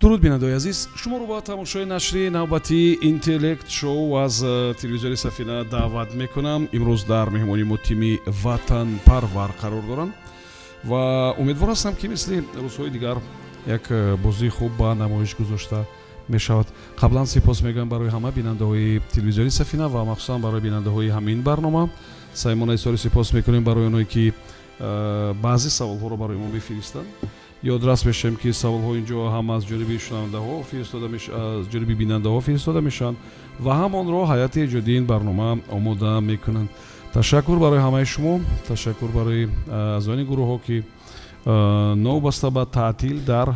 Дуруд, бинандаои азиз, шуморо ба тамошои нашри навбатии Интеллект Шоу аз телевизиони Сафина даъват мекунам. Имрӯз дар меҳмонии мо тими Ватанпарвар қарор доранд ва умедвор ҳастам, ки мисли рӯзҳои дигар як бозии хуб ба намоиш гузошта мешавад. Қаблан сипос мегӯям барои ҳама бинандаҳои телевизиони Сафина ва махсусан барои бинандаҳои ҳамин барнома. Самимона изҳори сипос мекунем барои оное, ки баъзе саволҳоро барои мо мефиристанд. Ёдрас мешавем, ки саволҳо ин ҷо ҳам аз ҷониби шунавандаҳо фиристода, аз ҷониби бинандаҳо фиристода мешаванд ва ҳам онро ҳайати эҷодии ин барнома омода мекунанд. Ташаккур барои ҳамаи шумо, ташаккур барои аъзоёни гурӯҳҳо, ки новобаста ба таътил дар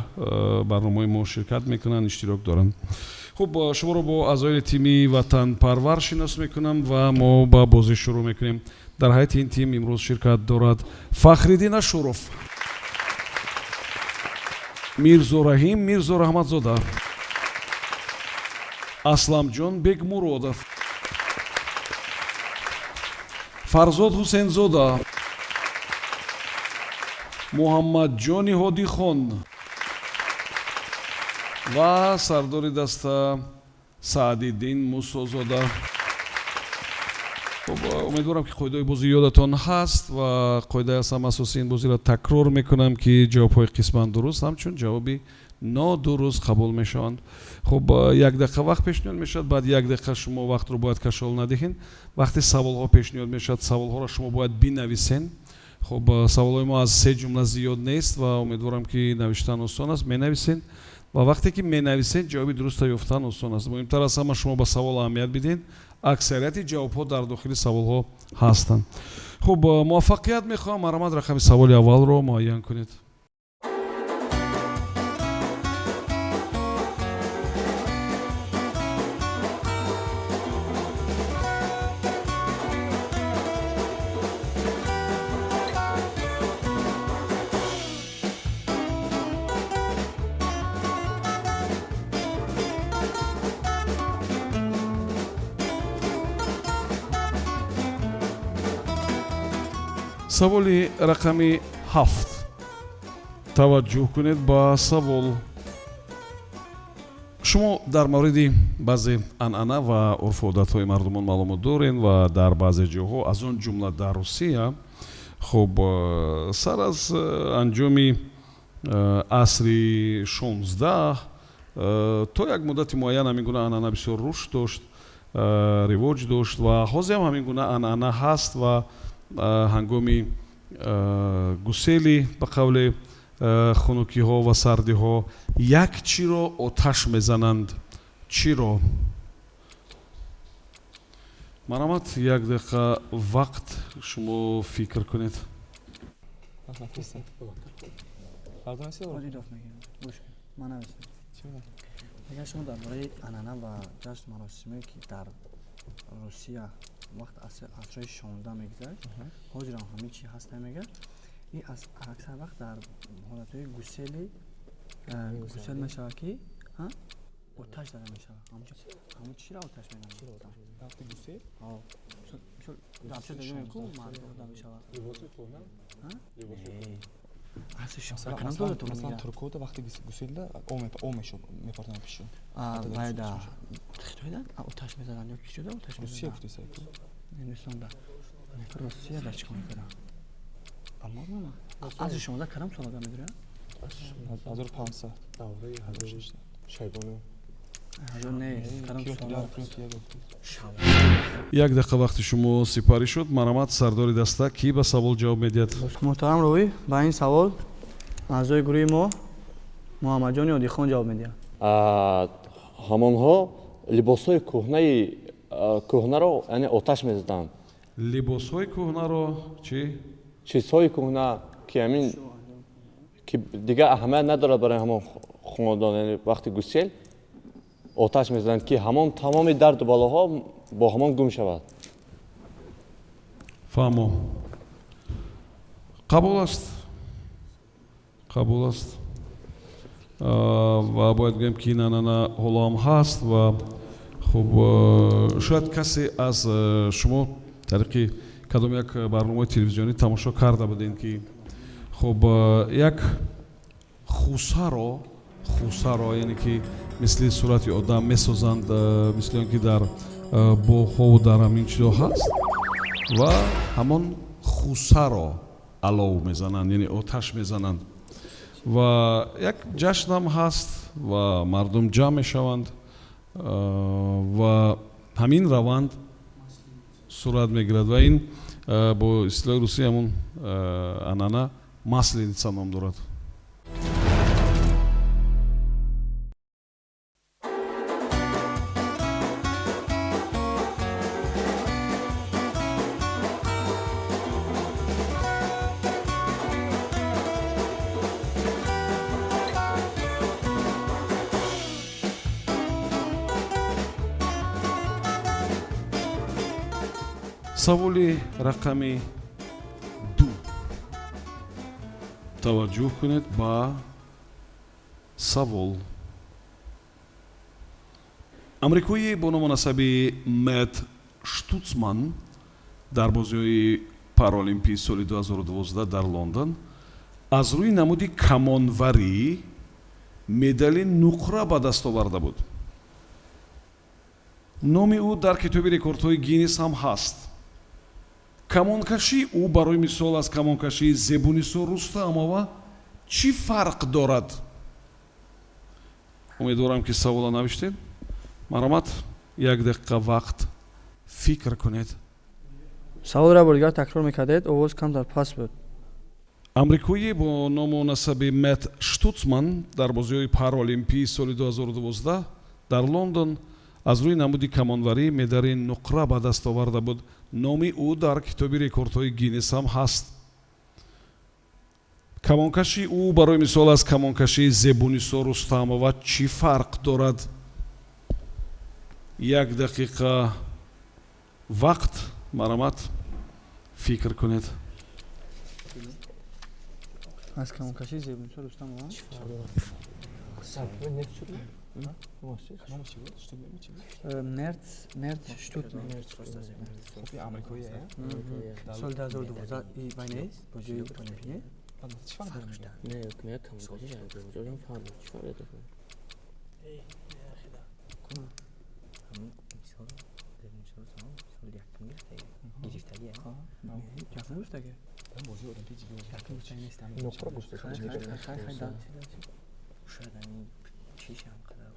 барномаи мо ширкат мекунанд, иштирок доранд. Хуб, шуморо бо аъзоёни тими Ватанпарвар шинос мекунам ва мо ба бозӣ шурӯъ мекунем. Дар ҳайати ин тим имрӯз ширкат дорад Фахриддин Ашуров, Мирзораҳим Мирзораҳмадзода, Асламҷон Бекмуродов, Фарзод Ҳусейнзода, Муҳаммадҷони Ҳодихон ва сардори даста Саъдиддин Мусозода. Хуб, умедворам, ки қоидаҳои бозӣ ёдатон ҳаст ва қоидаи аз ҳама асосии ин бозиро такрор мекунам, ки ҷавобҳои қисман дуруст ҳамчун ҷавоби нодуруст қабул мешаванд. Хуб, як дақиқа вақт пешниҳод мешавад, баъд як дақиқа шумо вақтро бояд кашол надиҳед. Вақте саволҳо пешниҳод мешавад, саволҳоро шумо бояд бинависен. Хуб, саволҳои мо аз се ҷумла зиёд нест ва умедворам, ки навиштан осон аст. Менависен ва вақте ки менависед, ҷавоби дуруста ёфтан осон аст. Муҳимтар аз ҳама, шумо ба савол аҳамият бидиҳед, аксарияти ҷавобҳо дар дохили саволҳо ҳастанд. Хуб, муваффақият мехоҳам. Марҳамат, рақами саволи аввалро муайян кунед. Саволи рақами 7. Таваҷҷӯҳ кунед ба савол. Шумо дар мавриди баъзе анъана ва урфу одатҳои мардумон маълумот дорем ва дар баъзе ҷоҳо, аз он ҷумла дар Русия, хуб, сар аз анҷоми асри 16 то як муддати муайян ҳамин гуна анъана бисёр рушд дошт, ривоҷ дошт ва ҳозир ҳам ҳамин гуна анъана ҳаст ва ҳангоми гусели, ба қавле, хунукиҳо ва сардиҳо як чиро оташ мезананд. Чиро? Марҳамат, як дақиқа вақт, шумо фикр кунед. Ҳоҷидов мегӯям. Гӯш кун. Ман нависам. Агар шумо дар бораи анъана ва ҷашн маросиме, ки дар Русия вақт асрҳои 16 мегузашт, ҳозирам ҳамин чи ҳаста, мегӯяд, ин аз аксар вақт дар ҳолатҳои гусели гусел мешавад, ки оташ зада мешавад. Ҳамун чиро оташ мезанад? Вақти гусел? Мисол, ку мардода мешавад. Либоси кӯҳна? Асри 16 кадом давлато? Масалан, туркода вақти гуселда об мепартанд пишу. Вайда, Хитойда оташ мезананд ё киҷода оташ? Русия гуфтеса. Ҳиндустонда, Россияда чӣ кор мекунанд? Асри 16 кадом солада медурад? 1500. Давраи ҳазори Шайбонӣ. Нест, кадом сол? Як дақиқа вақти шумо сипарӣ шуд. Марҳамат, сардори даста, кӣ ба савол ҷавоб медиҳад? Муҳтарам ровӣ, ба ин савол аъзои гурӯҳи мо Муҳаммадҷони Одихон ҷавоб медиҳад. Ҳамонҳо либосҳои кӯҳнаи кӯҳнаро, яъне, оташ мезаданд. Либосҳои кӯҳнаро чӣ? Чизҳои кӯҳна, ки ҳамин ки дигар аҳамият надорад барои ҳамон хонадон, яъне вақти гусел оташ мезананд, ки ҳамон тамоми дарду балоҳо бо ҳамон гум шавад. Фаҳмо, қабул аст, қабул аст. Ва бояд гӯем, ки ин анъана ҳоло ҳам ҳаст. Ва хуб, шояд касе аз шумо тариқи кадом як барномаи телевизионӣ тамошо карда будем, ки хуб, як хусаро Хусаро, яъне ки мисли сурати одам месозанд, мисли он ки дар боғҳову дар ҳамин чизо ҳаст, ва ҳамон хусаро алов мезананд, яъне оташ мезананд, ва як ҷашнам ҳаст ва мардум ҷамъ мешаванд ва ҳамин раванд сурат мегирад. Ва ин бо истилоҳи русӣ ҳамон анъана масленица ном дорад. Саволи рақами 2. Таваҷҷӯҳ кунед ба савол. Амрикоӣ бо ному насаби Мэтт Штуцман дар бозиҳои Параолимпии соли 2012 дар Лондон аз рӯи намуди камонварӣ медали нуқра ба даст оварда буд. Номи ӯ дар китоби рекордҳои Гиннес ҳам ҳаст. Камонкашии ӯ, барои мисол, аз камонкашии Зебунисо Рустамова чӣ фарқ дорад? Умедворам, ки савола навиштед. Марҳамат, як дақиқа вақт, фикр кунед. Саволро бори дигар такрор мекардед, овоз камтар паст буд. Амрикоӣ бо ному насаби Мэтт Штуцман дар бозиҳои Параолимпии соли 2012 дар Лондон аз рӯи намуди камонварӣ медали нуқра ба даст оварда буд. Номи ӯ дар китоби рекордҳои Гиннес ҳам ҳаст. Камонкаши ӯ, барои мисол, аз камонкашии Зебунисо Рустамова чӣ фарқ дорад? Як дақиқа вақт, марҳамат, фикр кунед. Аз камонкашии Зебунисо Рустамова Номаш чӣ буд? Штутман чӣ буд? Мерт Штутман. Хуб, амрикоӣ. Соли 2012 вай нест, бозиҳои олимпӣ. Чӣ фарқ дорад? Не, мега камонкашиш ҷоям фарқ дорад. Чӣ фарқ дорад? Ҳамин мисол, мисол, соли якум гирифтагӣ. Якум гирифтагӣ. Бозии олимпӣ ҷиддӣ. Якум гирифтагӣ нест. Нуқра гуфта. Хай, хай, хай. Шояд ҳамин чишам қадар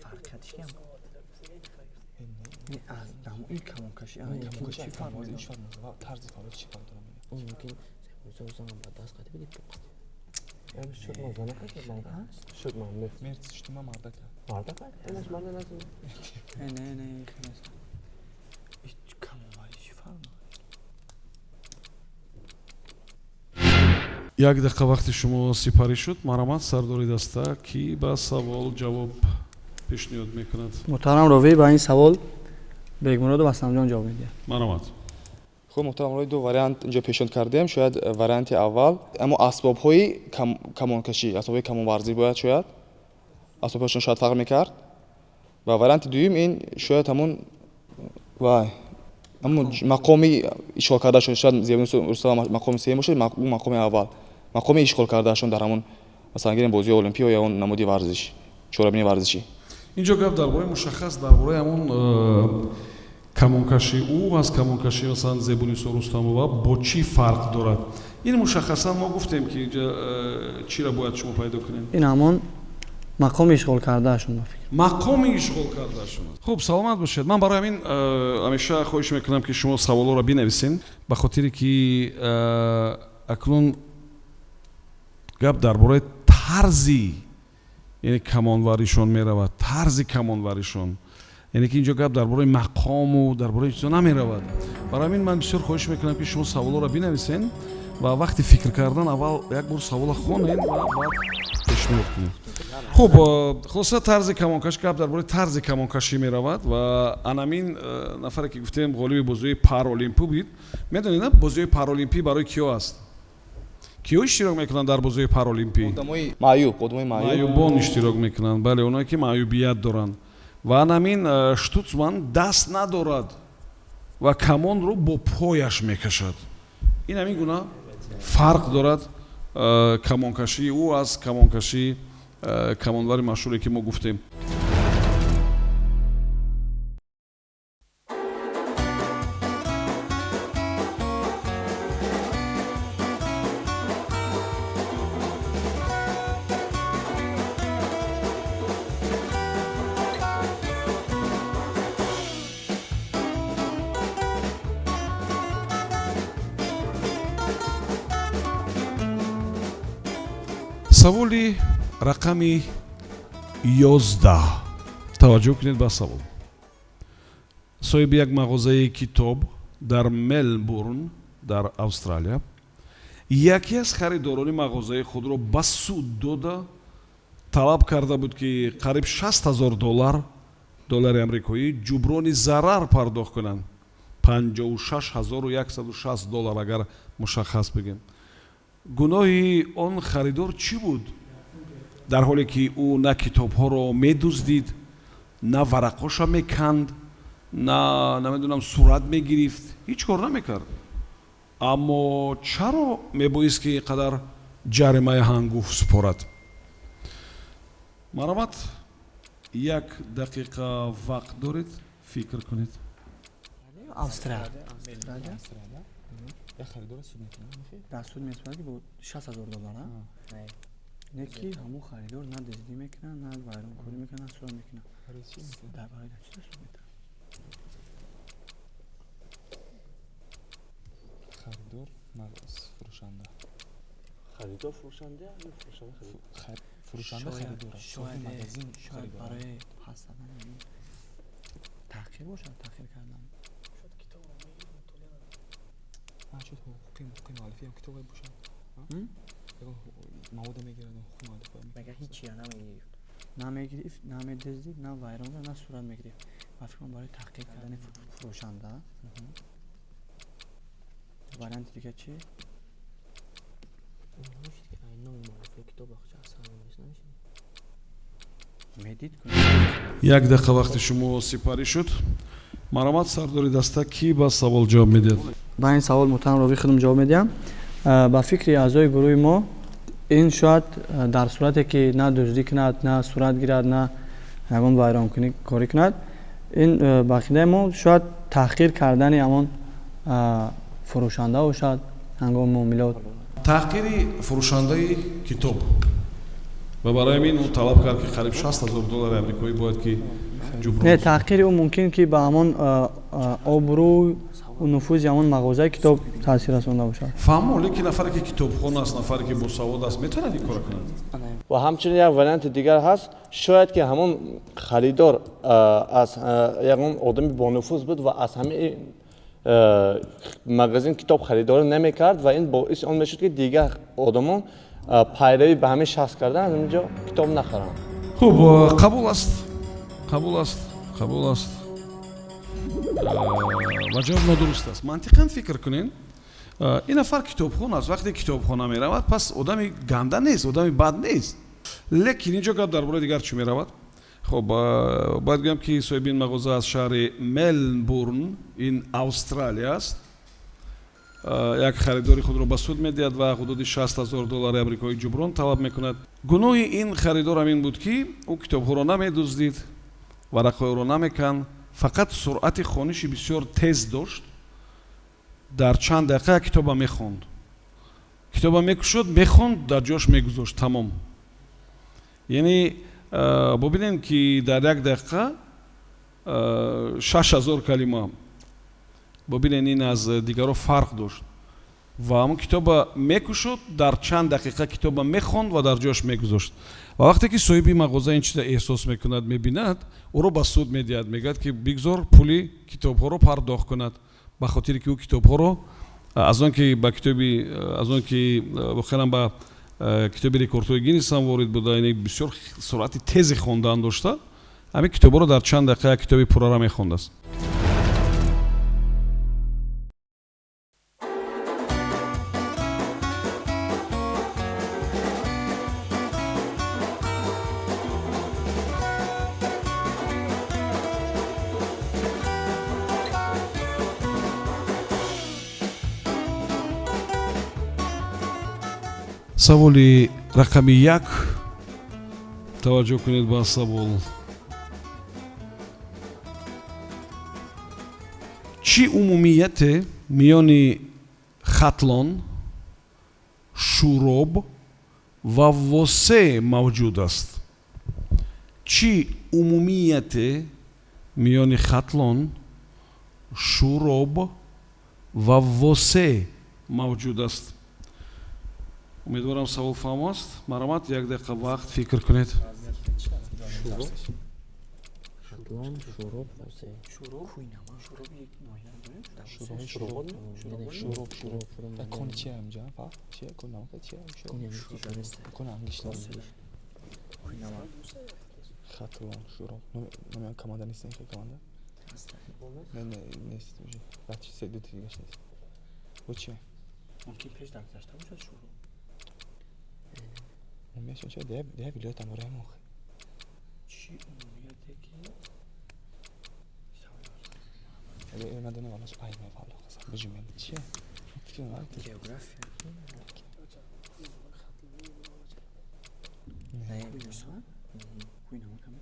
фарқиятиш кам. Аз ин камонкашӣ чӣ фарқ дорад? Тарзи фаъолият чӣ фарқ дорад? Мумкин Зебунисо ба даст қатӣ биди. Шуд, ман занака. Шуд, ман. Мерт Штутман мардака. Мардака? Инаш марда нест. Не, не, нест. Камонварӣ чӣ фарқ дорад? Як дақиқа вақти шумо сипарӣ шуд. Марҳамат, сардори даста, кӣ ба савол ҷавоб пешниҳод мекунад? Муҳтарам ровӣ, ба ин савол Бегмуродов Асламҷон ҷавоб медиҳад. Марҳамат. Хуб, муҳтарам ровӣ, ду вариант инҷо пешниҳод кардем. Шояд варианти аввал аммо асбобҳои камонкашӣ, асбобҳои камонварзӣ бояд, шояд асбобҳояшон шояд фарқ мекард, ва варианти дуюм ин шояд ҳамон вай ҳамон мақоми ишғол кардаашон, шояд Зебунисо Рустамова мақоми сеюм бошад, ӯ мақоми аввал, мақоми ишғол кардаашон дар ҳамон, масалан гирем, бозиҳои олимпӣ ё он намуди варзиш, чорабинии варзишӣ. Инҷо гап дар бораи мушаххас, дар бораи ҳамон камонкаши ӯ аз камонкаши, масалан, Зебунисо Рустамова бо чӣ фарқ дорад. Ин мушаххасан мо гуфтем, ки инҷа чиро бояд шумо пайдо кунем. Ин ҳамон мақоми ишғол кардаашон, ба фикр. Мақоми ишғол кардаашон. Хуб, саломат бошед. Ман барои ҳамин ҳамеша хоҳиш мекунам, ки шумо саволҳоро бинависед, ба хотире ки акнун гап дар бораи тарзи, яъне камонваришон меравад, тарзи камонваришон, яъне ки инҷо гап дар бораи мақому дар бораи чизо намеравад. Барои ҳамин ман бисёр хоҳиш мекунам, ки шумо саволҳоро бинависед ва вақти фикр кардан аввал як бор савола хонед ва баъд пешниҳод кунед. Хуб, хулоса, тарзи камонкашӣ, гап дар бораи тарзи камонкашӣ меравад. Ва анамин нафаре ки гуфтем, ғолиби бозиҳои Параолимпӣ буд. Медонед, на, бозиҳои Параолимпӣ барои киё аст? Киё иштирок мекунанд дар бозиҳои Параолимпӣ? Одамои маъюб, одамои маъюб. Маъюбон иштирок мекунанд, бале, оное ки маъюбият доранд. Ва анамин Штуцман даст надорад ва камонро бо пояш мекашад. Ин ҳамин гуна фарқ дорад камонкашии ӯ аз камонкашии Камонвари машҳуре, ки мо гуфтем. Саволи рақами 11. Таваҷҷӯҳ кунед ба савол. Соҳиби як мағозаи китоб дар Мелбурн, дар Австралия, яке аз харидорони мағозаи худро ба суд дода, талаб карда буд, ки қариб 60 000 доллар, доллари амрикоӣ, ҷуброни зарар пардохт кунанд, 56 160 доллар, агар мушаххас бигем. Гуноҳи он харидор чӣ буд, дар ҳоле ки ӯ на китобҳоро медуздид, на варақоша меканд, на, намедонам, сурат мегирифт, ҳеҷ кор намекард? Аммо чаро мебоист, ки ин қадар ҷаримаи ҳангуфт супорад? Марҳамат, як дақиқа вақт доред, фикр кунед. Австралия. Як харидора суд мекунад. Дар суд месупорад, ки бо 60 000 доллар, а? Не, ки ҳамун харидор на дуздӣ мекунад, на вайронкорӣ мекунад, на сурат мекунад. Дар барои дар чӣ суд метавад? Харидор, фурӯшанда. Харидор фурӯшанда ё фурӯшанда харидор? Фурӯшанда харидор аст. Шояд Соҳиби магазин шояд харидор. барои пас задан, яъне таъхир бошад, таъхир кардан. Шояд ҳуқуқи муаллифӣ ҳам китобе бошад. М? Ягон маводе мегирад, ҳуқуқи муаллифӣ. Мага ҳичия намегирифт. Намегирифт, намедуздид, на вайрон кард, на сурат мегирифт. Ба фикрам, барои таҳқир кардани фурӯшанда. Варианти дига чӣ? Намешид, ки ай номи муаллифои китоб бахша асар менавис, намешид. Медид. Як дақиқа вақти шумо сипарӣ шуд. Марҳамат, сардори даста, кӣ ба савол ҷавоб медиҳад? Ба ин савол, муҳтарам ровӣ, худам ҷавоб медиҳам. Ба фикри аъзои гурӯҳи мо, ин шояд дар сурате ки на дуздӣ кунад, на сурат гирад, на ягон вайронкунӣ корӣ кунад, ин ба ақидаи мо шояд таҳқир кардани ҳамон фурӯшанда бошад ҳангоми муомилот. Таҳқири фурӯшандаи китоб, ва барои ҳамин ӯ талаб кард, ки қариб 60 000 доллари амрикоӣ бояд ки ҷуброн. Не, таҳқири ӯ мумкин ки ба ҳамон обрӯ, нуфузи ҳамон мағозаи китоб таъсир расонда бошад. Фаҳмо, лекин нафаре ки китобхон аст, нафаре ки босавод аст, метавонад ин кора кунад? Ва ҳамчунин як варианти дигар ҳаст: шояд ки ҳамон харидор аз ягон одами бонуфуз буд ва аз ҳамин магазин китоб харидорӣ намекард, ва ин боиси он мешуд, ки дигар одамон пайравӣ ба ҳамин шахс кардан, аз ҳамин ҷо китоб нахаранд. Хуб, қабул аст, қабул аст, қабул аст. Ва ҷавоб нодуруст аст. Мантиқан фикр кунед: ин нафар китобхон аст, вақте китобхона меравад, пас одами ганда нест, одами бад нест. Лекин ин ҷо гап дар бораи дигар чӣ меравад. Хуб, бояд гӯям, ки соҳиби ин мағоза аз шаҳри Мелбурн, ин Австралия аст, як харидори худро ба суд медиҳад ва ҳудуди 60 000 доллари амрикоӣ ҷуброн талаб мекунад. Гуноҳи ин харидор ҳамин буд, ки ӯ китобҳоро намедуздид, варақҳоеро намеканд, фақат суръати хониши бисёр тез дошт. Дар чанд дақиқа як китоба мехонд, китоба мекушод, мехонд, дар ҷош мегузошт, тамом. Яъне бубинем, ки дар як дақиқа 6000 калима. Бубинед, ин аз дигарро фарқ дошт ва ҳамон китоба мекушод, дар чанд дақиқа китоба мехонд ва дар ҷояш мегузошт. Ва вақте ки соҳиби мағоза ин чиза эҳсос мекунад, мебинад, ӯро ба суд медиҳад, мегӯяд, ки бигзор пули китобҳоро пардохт кунад, ба хотире ки ӯ китобҳоро аз он ки ба китоби, аз он ки воқеан ба китоби рекордҳои Гиннес ҳам ворид буда, яъне бисёр суръати тези хондан дошта, ҳамин китобҳоро дар чанд дақиқа як китоби пуррара мехондааст. Саволи рақами 1. Таваҷҷӯҳ кунед ба савол. Чӣ умумияте миёни Хатлон, Шӯроб ва Восе мавҷуд аст? Чӣ умумияте миёни Хатлон, Шӯроб ва Восе мавҷуд аст? Умедворам, савол фаҳмо аст. Марҳамат, як дақиқа вақт, фикр кунед. Хатлон, Шӯроб, Восе. Шӯроб, Шӯроб як ноҳия дорем. Шӯроб, Шӯроб, Шӯроб. Кон чия инҷа? Фарқ чия? Кон намака чия? Кон ангишт. Хатлон, Шӯроб. Номи команда нест, ин команда? Не, не, нест уже. Баъд чи се ду дигаш нест. Бо чия? Мумкин пеш дар гузашта бошад Шӯроб. Умумиятшон чия? Дея вилоятам бораем охи. Чӣ умумияте ки Ман донам, валлош ай ме валло қасам бижумем. Чия? Фикр накун. География. Кӯи намак ҳам метавонистем.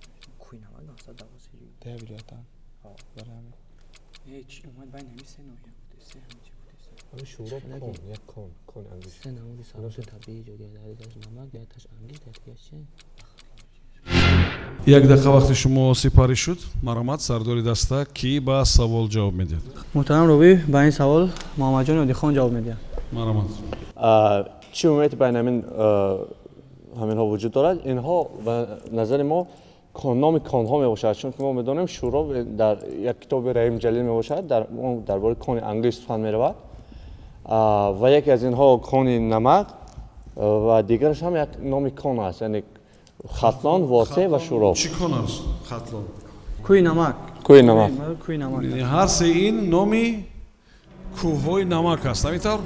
Кӯи намак мақсад дар Восе. Дея вилоятам. Барои ҳамин. Э, чӣ омад байни ҳамин се ноҳия буд, се ҳамин чи буд, се. Ҳамин Шӯроб кон, як кон, кони ангишт. Се намуди сабзи табиӣ ҷо дар якаш намак, дар якаш ангишт, дар дигаш чи? Як дақиқа вақти шумо сипарӣ шуд. Марҳамат, сардори даста, кӣ ба савол ҷавоб медиҳад? Муҳтарам ровӣ, ба ин савол Муҳаммадҷони Одихон ҷавоб медиҳад. Марҳамат. Чӣ умумияте байни ҳаминҳо вуҷуд дорад? Инҳо ба назари мо номи конҳо мебошад, чунки мо медонем, Шӯроб дар як китоби Раҳим Ҷалил мебошад, дар он дар бораи кони ангишт сухан меравад, ва яке аз инҳо кони намак ва дигараш ҳам як номи кон аст, яъне Хатлон, Восе ва Шӯроб. Чӣ кон аст Хатлон? Кӯи намак. Кӯи намак. Кӯи намак. Ҳар се ин номи кӯҳҳои намак аст, ҳамин тавр,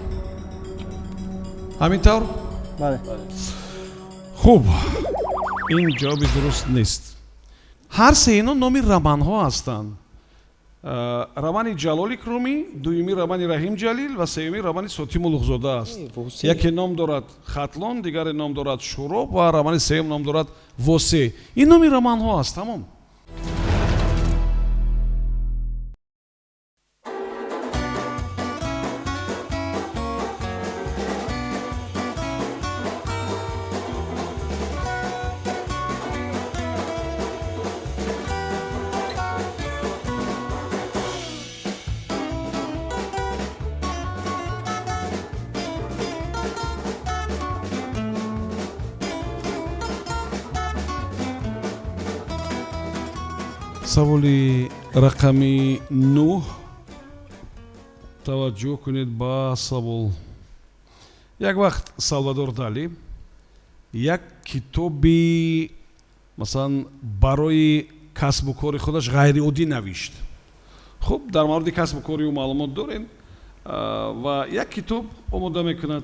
ҳамин тавр? Бале. Хуб, ин ҷавоби дуруст нест. Ҳар се ино номи романҳо ҳастанд. Романи Ҷалол Икромӣ, дуюми романи Раҳим Ҷалил ва сеюми романи Сотим Улуғзода аст. Яке ном дорад Хатлон, дигаре ном дорад Шӯроб ва романи сеюм ном дорад Восе. Ин номи романҳо аст, тамом. Саволи рақами 9. Таваҷҷӯҳ кунед ба савол. Як вақт Салвадор Дали як китоби, масалан, барои касбу кори худаш ғайриоддӣ навишт. Хуб, дар мавриди касбу кори ӯ маълумот дорем, ва як китоб омода мекунад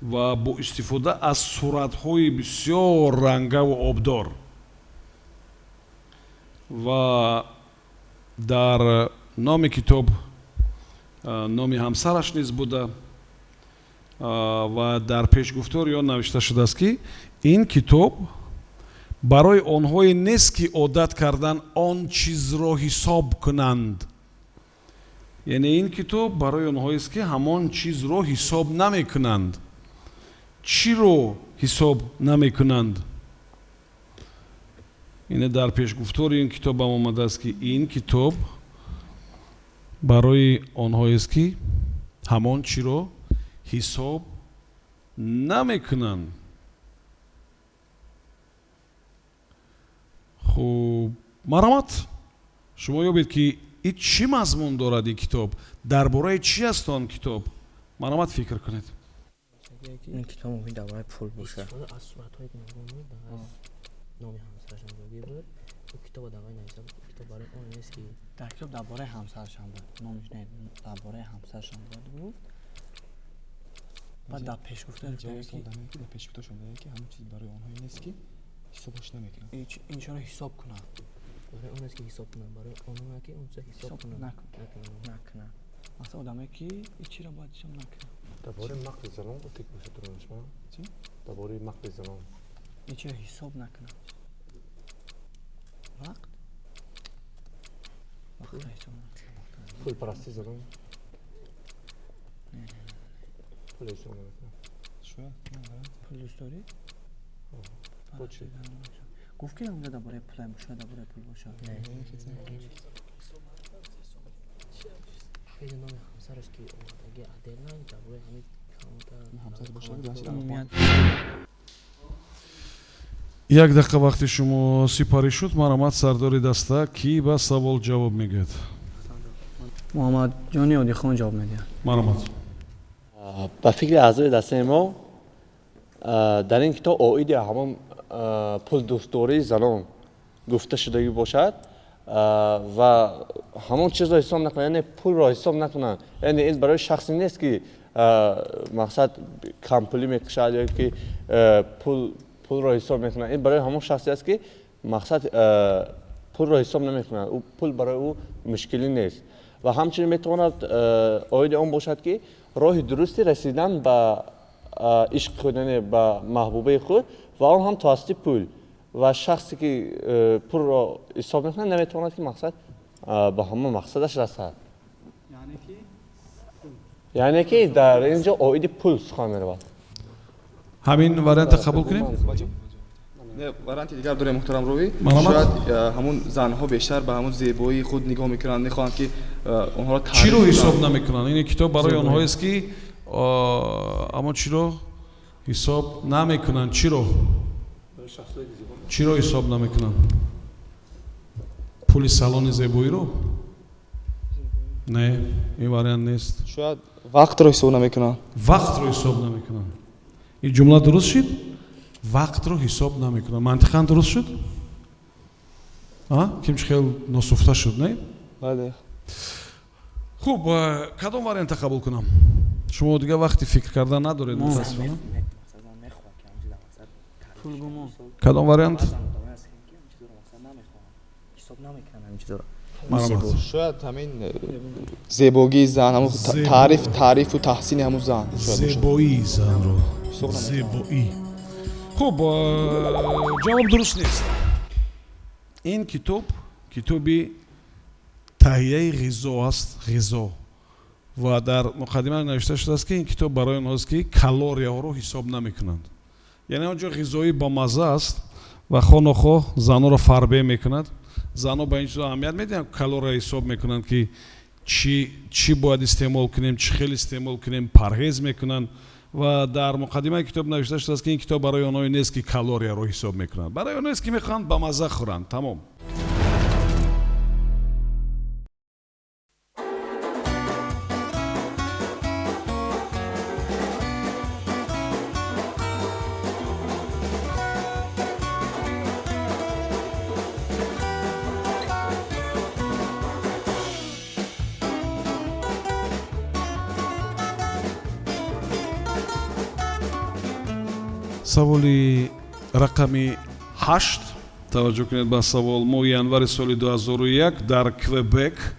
ва бо истифода аз суратҳои бисёр рангаву обдор ва дар номи китоб номи ҳамсараш низ буда ва дар пешгуфтори он навишта шудааст, ки ин китоб барои онҳое нест, ки одат кардан он чизро ҳисоб кунанд. Яъне ин китоб барои онҳоест, ки ҳамон чизро ҳисоб намекунанд. Чиро ҳисоб намекунанд? Ине дар пешгуфтори ин китобам омадааст, ки ин китоб барои онҳоест, ки ҳамон чиро ҳисоб намекунанд. Хуб, марҳамат, шумо ёбед, ки ин чӣ мазмун дорад, ин китоб дар бораи чӣ аст он китоб. Марҳамат, фикр кунед. Ин китоб мумкин дар бораи пул бошад. Аз суратҳои гуногун ба номи ҳамсарашам ҷойгир буд. Ӯ китобо дар вай нависта буд, китоб барои он нест, ки Дар китоб дар бораи ҳамсарашам буд, номиш не, дар бораи ҳамсарашам буд, гуфт. Баъд дар пешгуфтор ки дар пешгуфторшон ки ҳамон чиз барои онҳое нест, ки ҳисобаш намекунанд. Иншоро ҳисоб кунанд. Барои он нест, ки ҳисоб кунанд, барои онҳое, ки он чиза ҳисоб кунанд. Накунанд. Масалан, одаме, ки ин чиро бояд ҳисоб накунанд. Дар бораи мақли занон гуфте, ки бошад, дуруст? Чӣ? Дар бораи мақли занон. Ҳеҷ ҳисоб накунад. Вақт? Вақтро ҳисоб накунад. Пулпарастӣ занон? Пул ҳисоб намекунад. Шояд. Пул дӯст дорӣ? Бо чӣ? Гуфт ки онҷо дар бораи пул, шояд дар бораи пул бошад. Хеле номи ҳамсараш ки омадаги Аделна дар бораи ҳамин Ҳамсараш бошад. Умумият. Як дақиқа вақти шумо сипарӣ шуд. Марҳамат, сардори даста, кӣ ба савол ҷавоб мегӯяд? Муҳаммадҷони Одихон ҷавоб медиҳад. Марҳамат. Ба фикри аъзои дастаи мо, дар ин китоб оиди ҳамон пулдӯстдории занон гуфта шудагӣ бошад ва ҳамон чизро ҳисоб накунанд, яъне пулро ҳисоб накунанд. Яъне ин барои шахсе нест, ки мақсад кампулӣ мекушад ё ки пулро ҳисоб мекунад. Ин барои ҳамон шахсе аст, ки мақсад пулро ҳисоб намекунад, ӯ пул барои ӯ мушкилӣ нест. Ва ҳамчунин метавонад оиди он бошад, ки роҳи дурусти расидан ба ишқи худ, яъне ба маҳбубаи худ, ва он ҳам тавассути пул. Ва шахсе ки пулро ҳисоб мекунад, наметавонад, ки мақсад ба ҳамон мақсадаш расад. Яъне ки дар ин ҷо оиди пул сухан меравад. Ҳамин варианта қабул кунем? Не, варианти дигар дорем, муҳтарам ровӣ. Марҳамат. Шояд ҳамун занҳо бештар ба ҳамун зебоии худ нигоҳ мекунанд, мехоҳанд, ки онҳоро таъриф Чиро ҳисоб кунанд. намекунанд? Ин китоб барои Зебоӣ. онҳоест, ки аммо чиро ҳисоб намекунанд? Чиро ҳисоб намекунанд? Пули салони зебоиро? Не, ин вариант нест. Шояд вақтро ҳисоб намекунанд. Вақтро ҳисоб намекунанд. Ин ҷумла дуруст шуд? Вақтро ҳисоб намекунанд, мантиқан дуруст шуд? Ким чи хел носуфта шуд, не? Бале. Хуб, кадом варианта қабул кунам? Шумо дигар вақти фикр кардан надоред, мутаассифона. Пул гумон. Кадом вариант? Ҳисоб намекунанд ҳамин чизоро. Марҳамат. Шояд ҳамин зебогии зан, ҳамун таърифу таҳсини ҳамун зан шояд бошад. Зебоии занро. Ҳисоб намекунанд. Зебоӣ. Хуб, ҷавоб дуруст нест. Ин китоб китоби таҳияи ғизо аст, ғизо. Ва дар муқаддима навишта шудааст, ки ин китоб барои онҳост, ки калорияҳоро ҳисоб намекунанд. Яъне он ҷо ғизоӣ бомазза аст ва хонохоҳ занҳоро фарбе мекунад. Занҳо ба ин чизо аҳамият медиҳанд, калория ҳисоб мекунанд, ки чӣ бояд истеъмол кунем, чӣ хел истеъмол кунем, парҳез мекунанд. Ва дар муқаддимаи китоб навишта шудааст, ки ин китоб барои онҳое нест, ки калорияро ҳисоб мекунанд, барои онҳоест, ки мехоҳанд бамазза хӯранд. Тамом. Саволи рақами 8. Таваҷҷӯҳ кунед ба савол. Моҳи январи соли 2001 дар Квебек,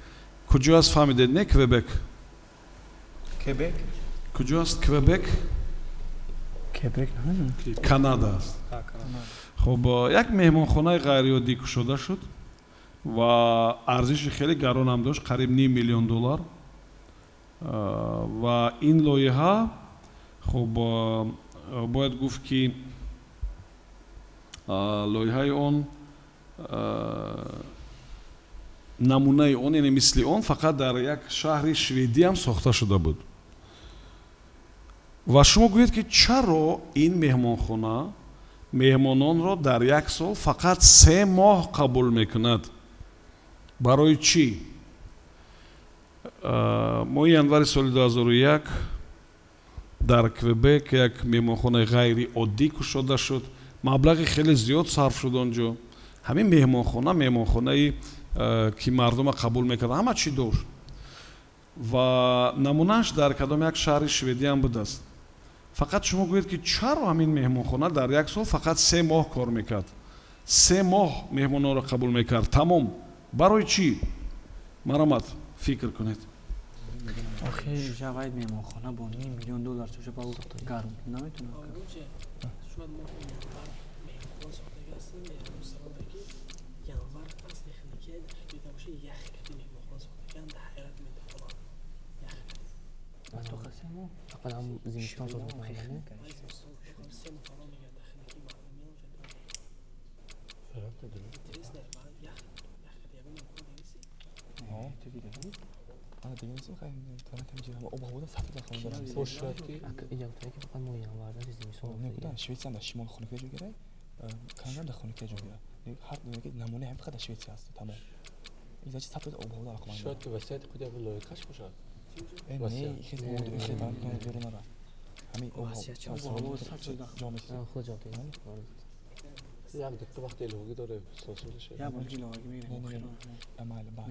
куҷо аст, фаҳмидед, не? Квебек. Кебек. Куҷо аст Квебек? Кебек намедонам. Канада аст. Хуб, як меҳмонхонаи ғайриоддӣ кушода шуд ва арзиши хеле гаронам дошт, қариб ним миллион доллар. Ва ин лоиҳа, хуб, бояд гуфт, ки лоиҳаи он, намунаи он, яъне мисли он фақат дар як шаҳри шведиям сохта шуда буд. Ва шумо гӯед, ки чаро ин меҳмонхона меҳмононро дар як сол фақат 3 моҳ қабул мекунад? Барои чӣ? Моҳи январи соли 2001 дар Квебек як меҳмонхонаи ғайриоддӣ кушода шуд, маблағи хеле зиёд сарф шуд он ҷо. Ҳамин меҳмонхона, меҳмонхонаи ки мардума қабул мекард, ҳама чӣ дошт ва намунааш дар кадом як шаҳри шведиям будааст. Фақат шумо гӯед, ки чаро ҳамин меҳмонхона дар як сол фақат 3 моҳ кор мекард, 3 моҳ меҳмононро қабул мекард, тамом. Барои чӣ? Марҳамат, фикр кунед. Охир жавайд меҳмонхона бо ним миллион доллар чоша ба гарм наметонад кард. Меҳмонхона сохтагӣ ҳастанд, ҳамун сабабе ки январ фасли хунукия, дар дида боша, ях кати меҳмонхона сохтагианд, дар ҳайрат метавонанд, ях кати. Фақат ҳам зимистон соз мекунанд. Зимистон 3 моҳ фаро мегирад, дар хунукӣ мардум меояд. Интересно, ях ях кати ягон меҳмонхона дидисӣ? Ту дида? Ана дига нестим, хай танакам ҷи ҳама об ҳаво сафт дар хона дорам. Бош, шояд ки Ки фақат моҳи январ дар зимистон. Не, куда Швеция дар шимол хунукия ҷой гирад, Канада дар хунукия ҷой гирад. Ҳар намунаи ҳам фақат дар Швеция аст, тамом. Ин значит сафт об ҳаво дар хона. Шояд ки васияти худи ҳамин лоиқаш бошад. Не, хел хел берун нарафт. Ҳамин об ҳаво ҷо метиҳад. Худ ҷавоб диҳед. Як дақиқа вақти иловагӣ дорем. Сосулиша. Як бор иловагӣ мегирем. Майли, баъд.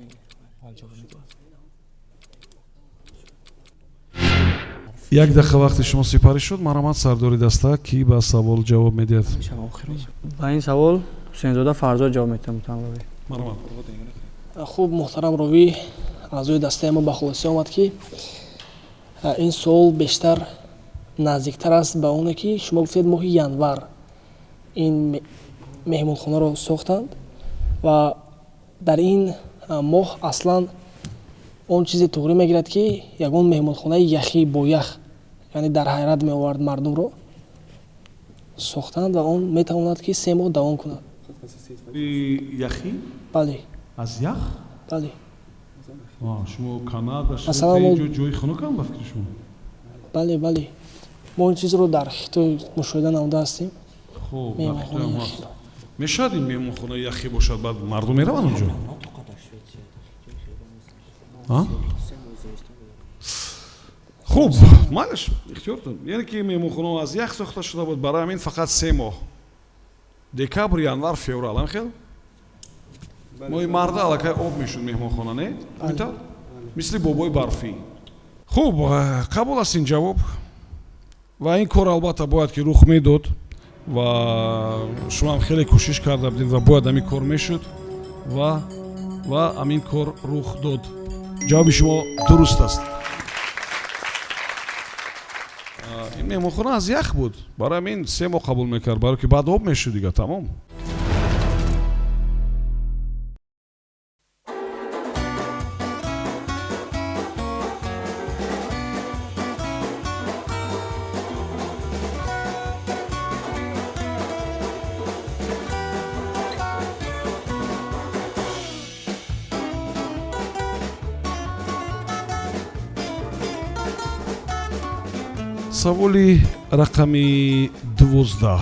Ҳол ҷавоб медиҳад. Як дақиқа вақти шумо сипарӣ шуд. Марҳамат, сардори даста, кӣ ба савол ҷавоб медиҳад? Ба ин савол Ҳусейнзода Фарзод ҷавоб медиҳад, муҳтарам ровӣ. Марҳамат. Хуб, муҳтарам ровӣ, аъзои дастаи мо ба хулоса омад, ки ин суол бештар наздиктар аст ба оне, ки шумо гуфтед, моҳи январ ин меҳмонхонаро сохтанд ва дар ин моҳ аслан он чизе туғрӣ мегирад, ки ягон меҳмонхонаи яхӣ бо ях, яъне дар ҳайрат меовард мардумро, сохтанд ва он метавонад, ки 3 моҳ давом кунад. Яхӣ? Бале. Аз ях? Бале. Шумо Канада, Масалан, ҷои хунукам ба фикри шумо? Бале, мо ин чизро дар Хитой мушоҳида намуда ҳастем. Хуб, дар Хитоям ҳаст. Мешавад ин меҳмонхонаи яхӣ бошад, баъд мардум мераванд онҷо? А? Хуб, майлаш, ихтиёртон. Яъне ки меҳмонхонао аз ях сохта шуда буд, барои ҳамин фақат 3 моҳ: декабр, январ, феврал. Ам хел моҳи марда аллакай об мешуд меҳмонхона, не? Ҳамин тавр, мисли бобои барфӣ. Хуб, қабул аст ин ҷавоб ва ин кор албатта бояд ки рух медод ва шумоам хеле кӯшиш карда будед ва бояд ҳамин кор мешуд ва ҳамин кор рух дод. Ҷавоби шумо дуруст аст. Ин меҳмонхона аз ях буд, барои ҳамин 3 моҳ қабул мекард, барое ки баъд об мешуд, дига тамом. Саволи рақами 12.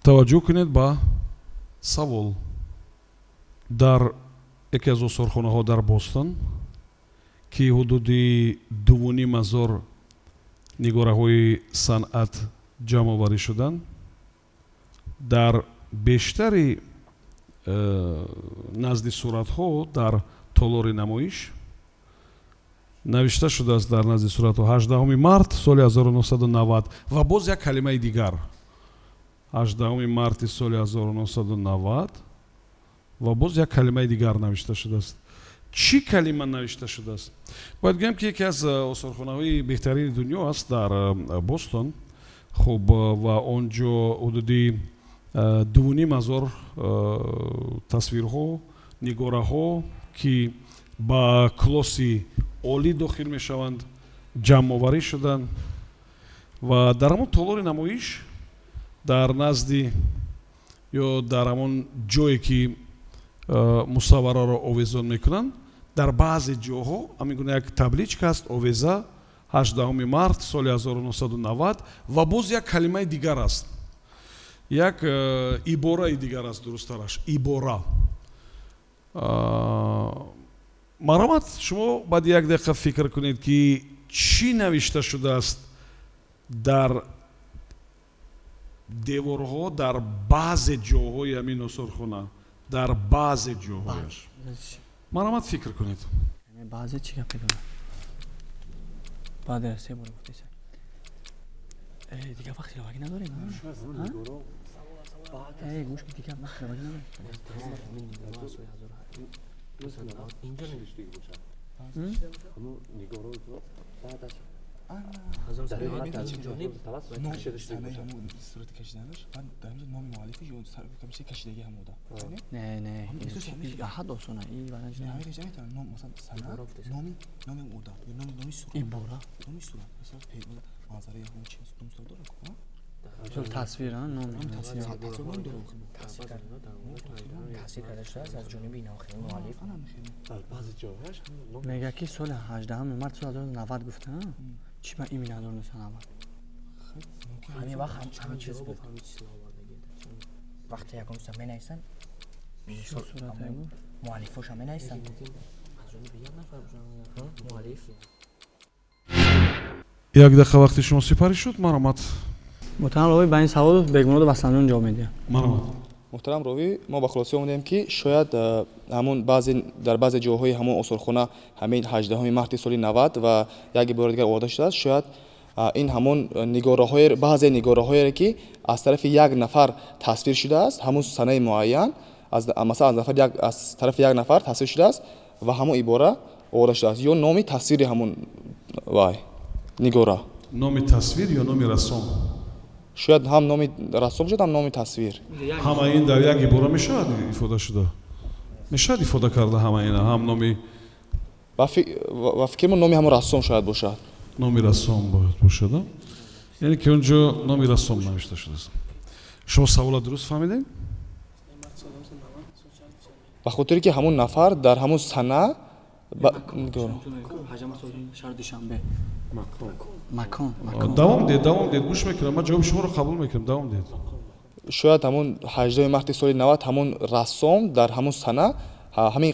Таваҷҷӯҳ кунед ба савол. Дар яке аз осорхонаҳо дар Бостон, ки ҳудуди 2,5 ҳазор нигораҳои санъат ҷамъоварӣ шуданд, дар бештари назди суратҳо дар толори намоиш навишта шудааст, дар назди суратҳо, 18 март соли 1990 ва боз як калимаи дигар. 18 марти соли 1990 ва боз як калимаи дигар навишта шудааст. Чӣ калима навишта шудааст? Бояд гӯям, ки яке аз осорхонаҳои беҳтарини дунё аст дар Бостон. Хуб, ва он ҷо ҳудуди 2,5 ҳазор тасвирҳо, нигораҳо, ки ба клосси олӣ дохил мешаванд, ҷамъоварӣ шуданд ва дар ҳамон толори намоиш, дар назди ё дар ҳамон ҷое, ки мусаввараро овезон мекунанд, дар баъзе ҷоҳо ҳамин гуна як табличка аст овеза: 18 март соли 1990 ва боз як калимаи дигар аст, як ибораи дигар аст, дурусттараш ибора. Марҳамат, шумо баъди як дақиқа фикр кунед, ки чӣ навишта шудааст дар деворҳо дар баъзе ҷоҳои ҳамин осорхона, дар баъзе ҷоҳояш. Марҳамат, фикр кунед. Баъзе чӣ гапе дорад? Баъд се бор гуфтеса. Дига вақти иловагӣ надорем? Гӯш, дига вақти иловагӣ надорем. Инҷо навиштагӣ бошад, ҳамун нигоро баъд аз Санаи ҳамун сурати кашиданаш баъд дар инҷо номи муаллифиш ё камчи кашидаги ҳам буда. Не, не, ҳад осона и вариант. Не, ҳамин кашида метавонад ном, масалан, сана, номи одам ё номи сурат. Ибора. Номи сурат, масалан, манзара ё ҳамон чиз ном сурат дорад ку. Мисол, тасвир, номи тасвир ном дорад. Тасвир карда шудааст аз ҷониби навхели муаллиф. Мега ки соли 18 март соли 1990 гуфта, чӣ ба именно 1990? Ҳамин вақт ҳамин чиз буд, вақте ягон чиза менависанд, муаллифоша менависанд, муаллиф. Як дақиқа вақти шумо сипарӣ шуд, марҳамат. Муҳтарам ровӣ, ба ин савол Бегмуродов Асламҷон ҷавоб медиҳад. Марҳамат. Муҳтарам ровӣ, мо ба хулоса омадем, ки шояд ҳамун баъзе дар баъзе ҷойҳои ҳамон осорхона ҳамин 18 марти соли 90 ва як ибораи дигар оварда шудааст. Шояд ин ҳамон нигораҳое, баъзе нигораҳоере, ки аз тарафи як нафар тасвир шудааст, ҳамун санаи муайян, масалан, аз тарафи як нафар тасвир шудааст ва ҳамон ибора оварда шудааст ё номи тасвири ҳамун вай нигора. Номи тасвир ё номи рассом? Шояд ҳам номи рассом шуд, ҳам номи тасвир. Ҳама ин дар як ибора мешавад ифода шуда, мешавад ифода карда ҳама ина, ҳам номи Ба фикри мо, номи ҳамон рассом шояд бошад. Номи рассом бояд бошад, яъне ки он ҷо номи рассом навишта шудааст. Шумо савола дуруст фаҳмидем? Ба хотире ки ҳамон нафар дар ҳамон сана Шаҳри Душанбе, макон. Давом диҳед, давом диҳед, гӯш мекунам. Ман ҷавоби шуморо қабул мекунам, давом диҳед. Шояд ҳамон 18 марти соли 90 ҳамон рассом дар ҳамон сана ҳамин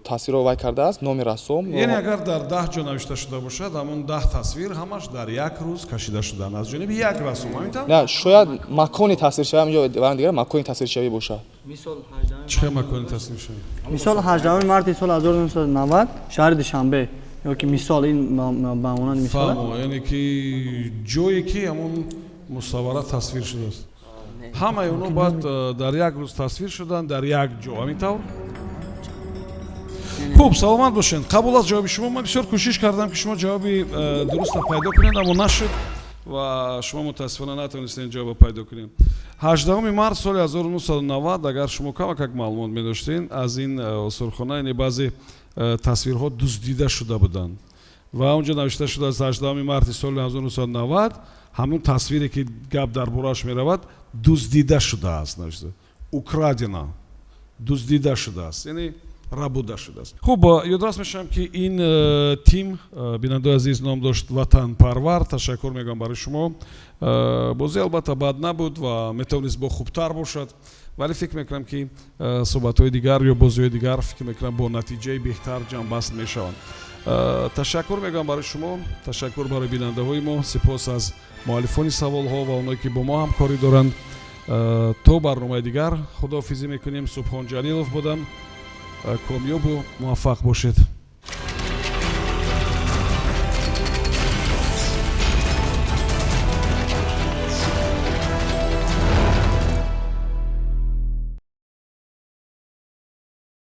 тасвирро вай кардааст, номи рассом. Яъне агар дар 10 ҷо навишта шуда бошад, ҳамон 10 тасвир ҳамаш дар як рӯз кашида шуданд аз ҷониби як рассом, ҳамин тавр? Не, шояд макони тасвиршавӣ ҳаминҷо вариант дигар макони тасвиршавӣ бошад. Чӣ хел макони тасвиршавӣ? Мисол, 18 марти соли 1990, шаҳри Душанбе, ё ки мисол, ин ба монанди мисол. Фаҳмо, яъне ки ҷое ки ҳамон мусаввара тасвир шудааст, ҳамаи онҳо бояд дар як рӯз тасвир шуданд дар як ҷо, ҳамин тавр? Хуб, саломат бошед, қабул аст ҷавоби шумо. Ман бисёр кӯшиш кардам, ки шумо ҷавоби дурустро пайдо кунед, аммо нашуд ва шумо мутаассифона натавонистед ҷавобро пайдо кунед. 18 март соли 1990, агар шумо камакак маълумот медоштед, аз ин осорхона, яъне баъзе тасвирҳо дуздида шуда буданд ва он ҷо навишта шудааст: 18 марти соли 1990 ҳамун тасвире, ки гап дар борааш меравад, дуздида шудааст, навишта украдена, дуздида шудааст, яъне рабуда шудааст. Хуб, ёдрас мешавам, ки ин тим, бинандаои азиз, ном дошт Ватанпарвар. Ташаккур мегӯям барои шумо. Бозӣ албатта бад набуд ва метавонист бо хубтар бошад, вале фикр мекунам, ки суҳбатҳои дигар ё бозиҳои дигар, фикр мекунам, бо натиҷаи беҳтар ҷамъбаст мешаванд. Ташаккур мегӯям барои шумо, ташаккур барои бинандаҳои мо, сипос аз муаллифони саволҳо ва оное, ки бо мо ҳамкорӣ доранд. То барномаи дигар худоҳофизӣ мекунем. Субҳон Ҷалилов будам. Комёбу муваффақ бошед.